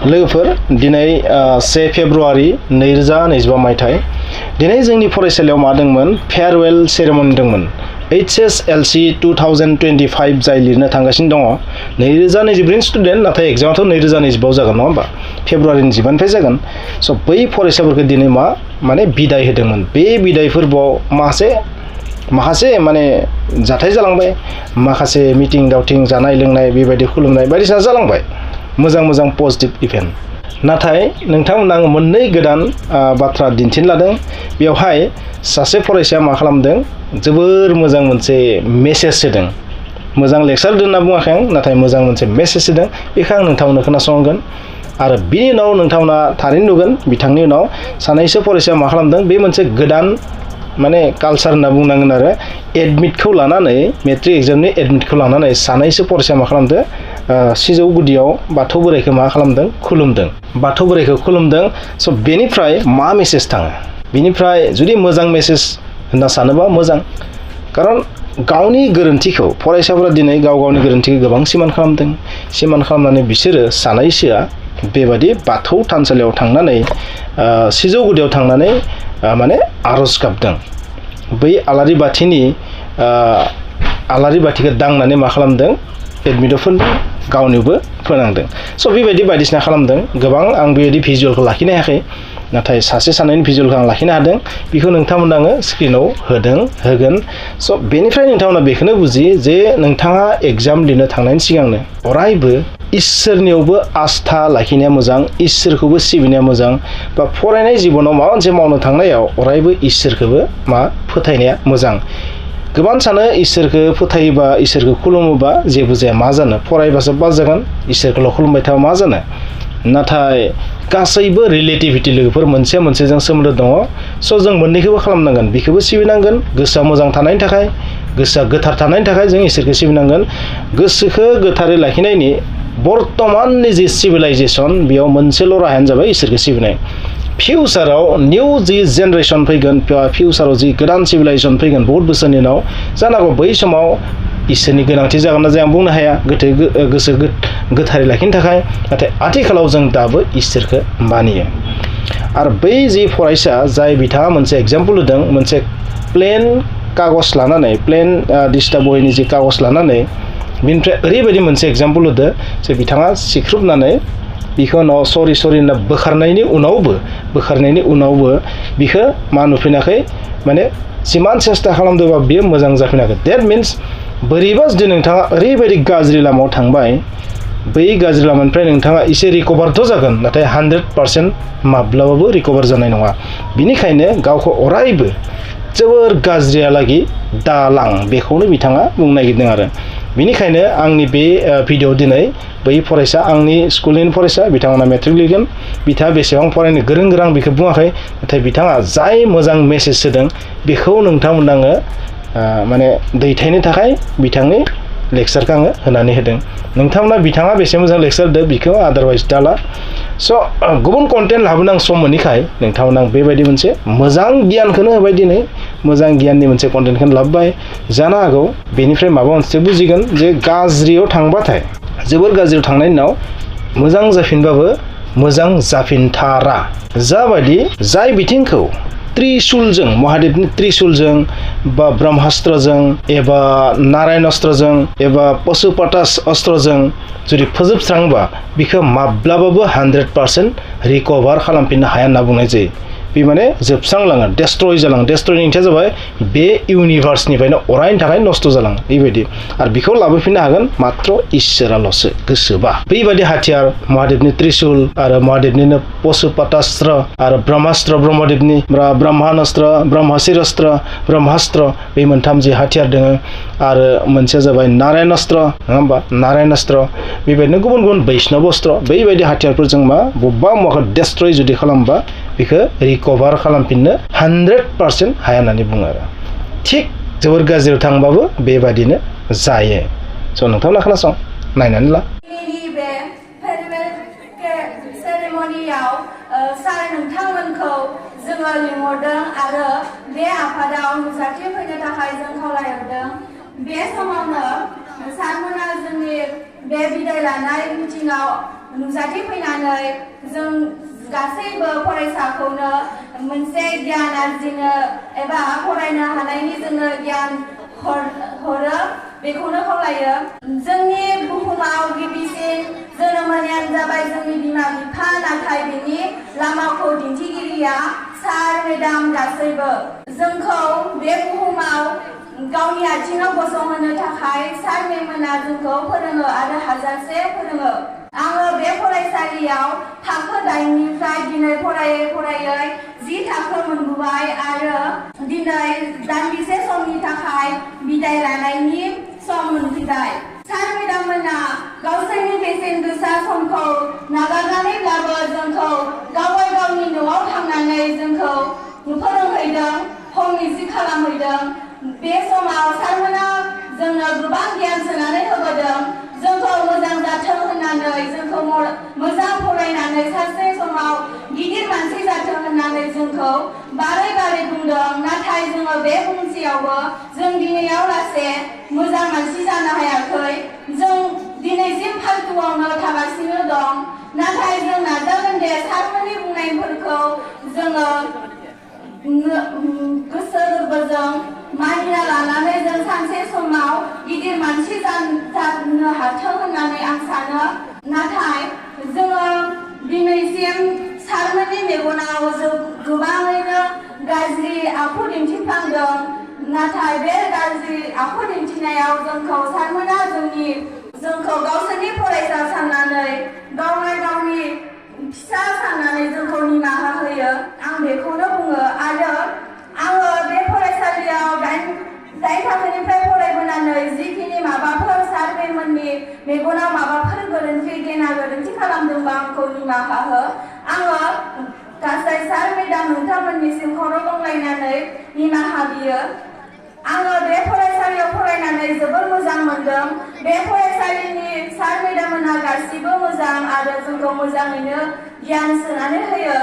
लोगोफोर दिनै 1 फेब्रुवारि 2025 मायथाइ दिनै जोंनि फरायसालियाव मा दंमोन फेयारवेल सेरेमनि दंमोन HSLC 2025 जाय लिरनो थांगासिनो दङ 2024 स्टुडेन्ट नाथाय एग्जामाथ' 2025 जागोन नङा होमबा फेब्रुवारिनि 10 निफ्राय जागोन स' बै फरायसाफोरखौ दिनै माने बिदाय होदोंमोन बे बिदाय फोरबोआव माखासे माने जाथाय जालांबाय माखासे मिटिं दावथिं जानाय लोंनाय बेबायदि खुलुमनाय बायदिसिना जालांबाय मोजां पजिटिभ इभेन्ट नाथाय नोंथांमोना आं मोननै गोदान बाथ्रा दिन्थिनो लादों बेवहाय सासे फरायसाया मा खालामदों जोबोर मोजां मोनसे मेसेज होदों मोजां लेक्चार होदों होनना बुङाखै आं नाथाय मोजां मोनसे मेसेज होदों बेखौ आं नोंथांमोननो खोनासंगोन आरो बिनि उनाव नोंथांमोना थारैनो नुगोन बिथांनि उनाव सानैसो फरायसाया मा खालामदों बे मोनसे गोदान माने कालचार होनना बुंनांगोन आरो एडमिटखौ लानानै मेट्रिक एग्जामनि एडमिटखौ लानानै सानैसो फरायसाया मा खालामदों सिजौ गुदियाव बाथौ बोराइखौ मा खालामदों खुलुमदों बाथौ बोराइखौ खुलुमदों स' बेनिफ्राय मा मेसेज थाङो बेनिफ्राय जुदि मोजां मेसेज होनना सानोबा मोजां खारन गावनि गोरोन्थिखौ फरायसाफोरा दिनै गावनि गोरोन्थिखौ गोबां सिमान खालामदों सिमान खालामनानै बिसोरो सानैसोआ बेबादि बाथौ थानसालियाव थांनानै सिजौ गुदियाव थांनानै माने आरज गाबदों बै आलारि बाथिखौ दांनानै मा खालामदों एडमिटआव फोनदों गावनिबो फोनांदों स' बेबायदि बायदिसिना खालामदों गोबां आं बेबायदि भिजुवेलखौ लाखिनो हायाखै नाथाय सासे सानैनि भिजुवेलखौ आं लाखिनो हादों बेखौ नोंथांमोना आङो स्क्रिनाव होगोन स' बेनिफ्राय नोंथांमोना बेखौनो बुजियो जे नोंथाङा एग्जाम लिरनो थांनायनि सिगांनो अरायबो इसोरनियावबो आस्था लाखिनाया मोजां इसोरखौबो सिबिनाया मोजां बा फरायनाय जिबनाव माबा मोनसे मावनो थांनायाव अरायबो इसोरखौबो फोथायनाया मोजां गोबां सानो इसोरखौ फोथायोबा इसोरखौ खुलुमोबा जेबो जाया मा जानो फरायबासो पास जागोन इसोरखौल' खुलुमबाय थाबा मा जानो नाथाय गासैबो रिलेटिभिटि लोगोफोर मोनसेजों सोमोन्दो दङ स' जों मोननैखौबो खालामनांगोन बेखौबो सिबिनांगोन गोसोआ मोजां थानायनि थाखाय गोसोआ गोथार थानायनि थाखाय जों इसोरखौ सिबिनांगोन गोसोखौ गोथारै लाखिनायनि बर्तमाननि जि सिभिलाइजेसन बेयाव मोनसेल' राहायानो जाबाय इसोरखौ सिबिनाय फिउचाराव निउ जि जेनेरेसन फैगोन फिउचाराव जि गोदान सिभिलाइजेसन फैगोन बहुत बोसोरनि उनाव जानांगौ बै समाव इसोरनि गोनांथि जागोन ना जाया आं बुंनो हाया गोसो गोथारै लाखिनो थाखाय नाथाय आथिखालाव जों दाबो इसोरखौ मानियो आरो बै जि फरायसा जाय बिथाङा मोनसे एग्जाम्पल होदों मोनसे प्लेन कागज लानानै प्लेन दिस्टा बहिनि जि कागज लानानै बिनिफ्राय ओरैबायदि मोनसे एग्जाम्पल होदो जे बिथाङा सिख्रुबनानै बिखौ उनाव सरि होनना बोखारनायनि उनावबो बिखौ मा नुफिनाखै माने जिमान सेस्था खालामदोंबा बियो मोजां जाफिनाखै देट मिन्स बोरैबा जुदि नोंथाङा ओरैबायदि गाज्रि लामायाव थांबाय बै गाज्रि लामानिफ्राय नोंथाङा एसे रिकभारथ' जागोन नाथाय 100% माब्लाबाबो रिकभार जानाय नङा बिनिखायनो गावखौ अरायबो जोबोर गाज्रियालागि दालां बेखौनो बिथाङा बुंनो नागिरदों आरो बिनिखायनो आंनि बे भिडिअ दिनै बै फरायसा आंनि स्कुलनि फरायसा बिथांमोना मेट्रिक लिरगोन बिथाङा बेसेबां फरायनो गोरों बेखौ बुङाखै नाथाय बिथाङा जाय मोजां मेसेज होदों बेखौ नोंथांमोना आङो माने दैथायनो थाखाय बिथांनि लेक्चारखौ आङो होनानै होदों नोंथांमोना बिथाङा बेसे मोजां लेक्चार होदों बेखौ आदारवाइज दाला स' गुबुन कन्टेन्ट लाबोनो आं सम मोनैखाय नोंथांमोना आं बेबायदि मोनसे मोजां गियानखौनो होबाय दिनै मोजां गियाननि मोनसे कन्टेन्टखौनो लाबोबाय जानो हागौ बेनिफ्राय माबा मोनसे बुजिगोन जे गाज्रियाव थांबाथाय जोबोर गाज्रियाव थांनायनि उनाव मोजां जाफिनबाबो मोजां जाफिनथारा जाबायदि जाय बिथिंखौ त्रिशुलजों महादेवनि त्रिशुलजों बा ब्रह्मास्त्रजों एबा नारायण अस्त्रजों एबा पशुपतास अस्त्रजों जुदि फोजोबस्रांबा बिखौ माब्लाबाबो 100% रिकभार खालामफिननो हाया होनना बुंनाय जायो बे माने जोबस्रांलाङो डेस्ट्रय जालाङो डेस्ट्रयनि ओंथिया जाबाय बे इउनिभार्सनिफ्रायनो अरायनि थाखाय नस्थ' जालाङो बेबायदि आरो बेखौ लाबोफिननो हागोन मात्र इसोराल'सो गोसोबा बेबायदि हाथियार महादेवनि त्रिशुल आरो महादेवनिनो पशुपतास्त्र आरो ब्रह्मास्त्र ब्रह्मदेवनि ब्रह्मानस्त्र ब्रह्मशिरस्त्र ब्रह्मास्त्र बे मोनथाम जि हाथियार दङ आरो मोनसेया जाबाय नारायणास्त्र नङा होमबा नारायणास्त्र बेबायदिनो गुबुन बैष्णव अस्त्र बेबायदि हाथियारफोरजों बबेबा मुवाखौ डेस्ट्रय जुदि खालामबा बेखौ रिकभार खालामफिननो 100% हाया होननानै बुङो आरो थिग जोबोर गाज्रियाव थांबाबो बेबादिनो जायो स' नोंथांमोना खोनासं नायनानै ला बे फेयारवेल सेरेमनियाव सार नोंथांमोनखौ जोङो लिंहरदों आरो बे आफादाव नुजाथि फैनो थाखाय जों खावलायहरदों बे समावनो सारमोना जोंनि बे बिदाय लानाय मिटिंआव नुजाथि फैनानै जों गासैबो फरायसाखौनो मोनसे गियान आरजिनो एबा फरायनो हानायनि जोंनो गियान हरो बेखौनो खावलायो। जोंनि बुहुमाव गिबिसिन जोनोम होनायानो जाबाय जोंनि बिमा बिफा, नाथाय बिनि लामाखौ दिन्थिगिरिया सार मेडाम गासैबो। जोंखौ बे बुहुमाव गावनि आथिङाव गसंहोनो थाखाय सार मेममोना जोंखौ फोरोङो आरो हाजासे फोरोङो। आङो बे फरायसालियाव थाखो 8निफ्राय दिनै फरायै 10 थाखो मोनबोबाय आरो दिनै दान्दिसे समनि थाखाय बिदाय लानायनि सम मोनफैबाय। सार मेडाममोना गावसोरनि बेसेन गोसा समखौ नागारनानैब्लाबो जोंखौ गावनि न'आव थांनानै जोंखौ फोरोंहैदों, हम विजिट खालामहैदों। बे समाव सारमोना जोंनो गोबां गियान सोनानै होबोदों। जोंखौ मोजां जाथों होननानै, जोंखौ मोजां फरायनानै सासे समाव गिदिर मानसि जाथों होननानै जोंखौ बारै बुंदों। नाथाय जोङो बे बुंसेयावबो जों दिनैयाव लासे मोजां मानसि जानो हायाखै। जों दिनैसिम फालथुआवनो थागासिनो दं। नाथाय जों नाजागोन दे सारमोननि बुंनायफोरखौ जोङो गोसो गोरबोजों मानिना लानानै जों सानसे समाव गिदिर मानसि जानो हाथों होननानै आं सानो। नाथाय जोङो दिनैसिम सारमोननि मेगनाव जों गोबाङैनो गाज्रि आखु दिन्थिफ्लांदों। नाथाय बे गाज्रि आखु दिन्थिनायाव जोंखौ सारमोना जोंखौ गावसोरनि फरायसा साननानै, गावनि फिसा साननानै जोंखौ निमाहा होयो। आं बेखौनो बुङो। आरो आङो बे फरायसालियाव 8 थाखोनिफ्राय फरायबोनानै जिखिनि माबाफोर सार मेममोननि मेगनाव माबाफोर गेना गोरोन्थि खालामदोंबा आंखौ निमाहा हो। आङो गासै सार मेडाम नोंथांमोननिसिम खर' गंलायनानै निमाहा बियो। आङो बे फरायसालियाव फरायनानै जोबोर मोजां मोनदों। बे फरायसालिनि सार मेडाममोना गासिबो मोजां आरो जोंखौ मोजाङैनो गियान सोनानै होयो।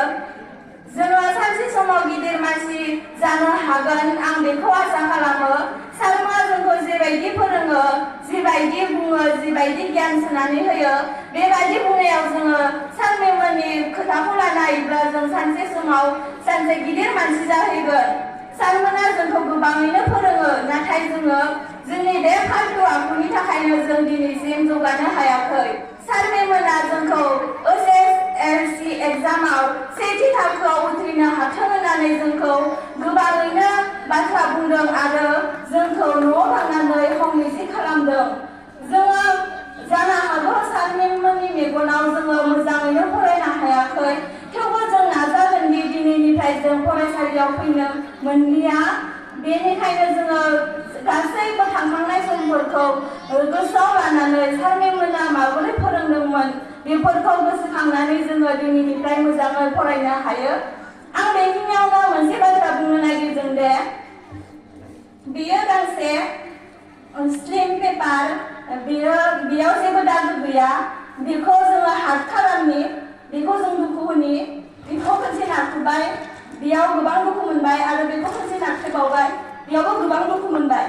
जोङो सानसे समाव गिदिर मानसि जानो हागोन, आं बेखौ आसा खालामो। सारमोना जोंखौ जेबायदि फोरोङो, जिबायदि बुङो, जिबायदि गियान सोनानै होयो, बेबायदि बुंनायाव जोङो सार मेममोननि खोथाखौ लानायब्ला जों सानसे समाव गिदिर मानसि जाहैगोन। सारमोना जोंखौ गोबाङैनो फोरोङो, नाथाय जोङो जोंनि बे फालतु आखुनि थाखायनो जों दिनैसिम जौगानो हायाखै। सार मेममोना जोंखौ SSLC एग्जामाव 1थि थाखोआव उथ्रिनो हाथों होननानै जोंखौ गोबाङैनो बाथ्रा बुंदों आरो जोंखौ न'आव थांनानै हम विजिट खालामदों। जोङो जानो हागौ सार मेममोननि मेगनाव जोङो मोजाङैनो फरायनो हायाखै, थेवबो जों नाजागोन दि दिनैनिफ्राय जों फरायसालियाव फैनो मोनलिया। बेनिखायनो जोङो गासैबो थांखांनाय समफोरखौ गोसोआव लानानै सार मेममोना माबोरै फोरोंदोंमोन बेफोरखौ गोसोखांनानै जोङो दिनैनिफ्राय मोजाङै फरायनो हायो। आं बेखिनियावनो मोनसे बाथ्रा बुंनो नागिरदों दे बेयो गांसे स्लिम पेपार, बेयाव जेबो दागो गैया। बेखौ जोङो हार्ड खालामनि, बेखौ जों दुखु होनि। बेखौ खनसे नारखोबाय, बेयाव गोबां दुखु मोनबाय आरो बेखौ खनसे नारखेबावबाय, बेयावबो गोबां दुखु मोनबाय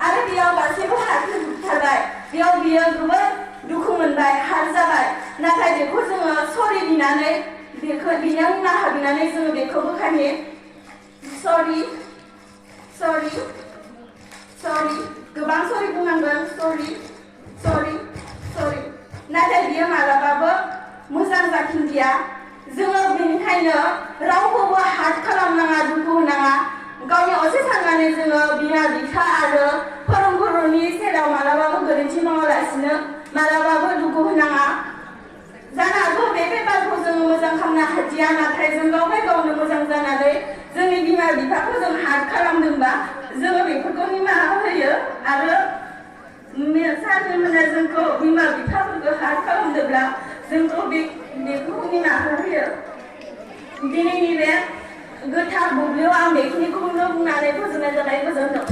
आरो बेयाव गासैबो नारखेबथारबाय, बेयाव बियो गोबां दुखु मोनबाय, हार्ड जाबाय। नाथाय बेखौ जोङो सरि बिनानै, बेनियाव निमाहा बिनानै जोङो बेखौ बोखानि। सरि गोबां सरि बुंनांगोन। सरि। नाथाय बियो मालाबाबो मोजां जाफिनदिया। जोङो बेनिखायनो रावखौबो हार्ड खालामनाङा, दुखु होनाङा। गावनि असे साननानै जोङो बिमा बिफा आरो फोरोंगुरुनि सेराव मालाबाबो गोरोन्थि मावालासिनो मालाबाबो दुखु होनाङा। जानो हागौ बे पेपारखौ जोङो मोजां खालामनो हादिया, नाथाय जों गावनो मोजां जानानै जोंनि बिमा बिफाखौ जों हार्ड खालामदोंबा जोङो बेफोरखौ निमाहा होयो आरो सार मेममोना जोंखौ बिमा बिफाफोरखौ हार्ड खालामदोंब्ला जोंखौ बेखौ निमाहा होयो। दिनैनि बे गोथार बुब्लियाव आं बेखिनिखौनो बुंनानै फोजोबनाय जाबाय। गोजोन्थों।